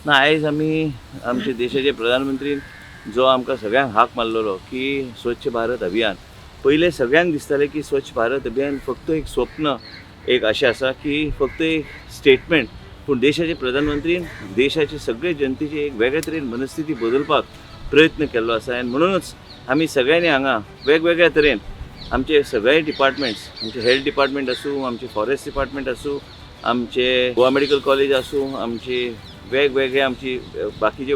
ना, आयज आमी आमचे देशाचे प्रधानमंत्री जो आमकां सगळ्यांक हाक मारलेलो की स्वच्छ भारत अभियान, पयलें सगळ्यांक दिसतालें की स्वच्छ भारत अभियान फक्त एक स्वप्न एक अशें आसा की फक्त एक स्टेटमेंट, पूण देशाचे प्रधानमंत्रीन देशाचे सगळे जनतेची एक वेगळे तरेन मनस्थिती बदलपाक प्रयत्न केल्लो आसा. आनी म्हणूनच आमी सगळ्यांनी हांगा वेगवेगळ्या तरेन आमचे सगळे डिपार्टमेंट्स, आमचे हेल्थ डिपार्टमेंट आसूं, आमचे फॉरेस्ट डिपार्टमेंट आसूं, आमचे गोवा मेडिकल कॉलेज आसूं, आमचे वेगवेगळे आमची बाकीचे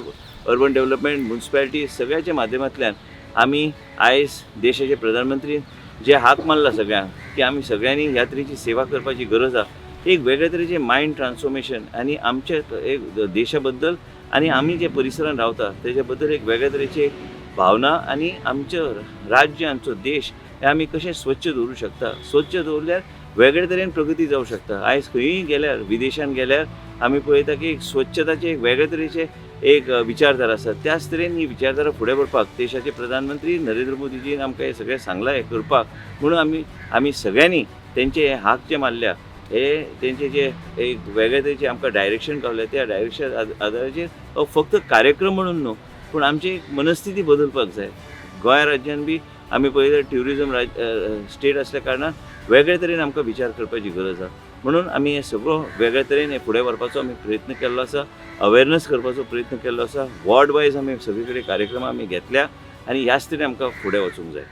अर्बन डेव्हलपमेंट, म्युन्सिपालिटी, सगळ्याच्या माध्यमांतल्यान आमी आयज देशाचे प्रधानमंत्री जे हाक मारला सगळ्यांक की आमी सगळ्यांनी ह्या तरेची सेवा करपाची गरज आसा, एक वेगळे तरेचें मायंड ट्रान्सफॉर्मेशन आनी आमचे एक देशा बद्दल आनी आमी जे परिसरान रावता तेज्या बद्दल एक वेगळे तरेची भावना आनी आमचें राज्य, आमचो देश हे आमी कशें स्वच्छ दवरूं शकता, स्वच्छ दवरल्यार वेगळे तरेन प्रगती जावं शकता. आयज खंयूय गेल्यार, विदेशान गेल्यार आमी पळयता की एक स्वच्छताचे एक वेगळे तरेचे एक विचारधारा आसा. त्याच तरेन ही विचारधारा फुडें व्हरपाक देशाचे प्रधानमंत्री नरेंद्र मोदीजीन आमकां हें सगळें सांगलां हें करपाक, म्हणून आमी सगळ्यांनी तेंचे हे हाक जे मारल्या, हे तेंचे जे एक वेगळे तरेचे आमकां डायरेक्शन गावलें, त्या डायरेक्शन आदाराचेर हो फक्त कार्यक्रम म्हणून न्हू, पूण आमची एक मनस्थिती बदलपाक जाय. गोंय राज्यान बी आमी पळयल्यार ट्युरिजम स्टेट आसल्या कारणान वेगळे तरेन आमकां विचार करपाची गरज आसा. म्हणून आमी हे सगळो वेगळे तरेन हे फुडें व्हरपाचो आमी प्रयत्न केल्लो आसा, अवेरनस करपाचो प्रयत्न केल्लो आसा. वॉर्ड वायज आमी सगळे कडेन कार्यक्रम आमी घेतल्या आनी ह्याच तरेन आमकां फुडें वचूंक जाय.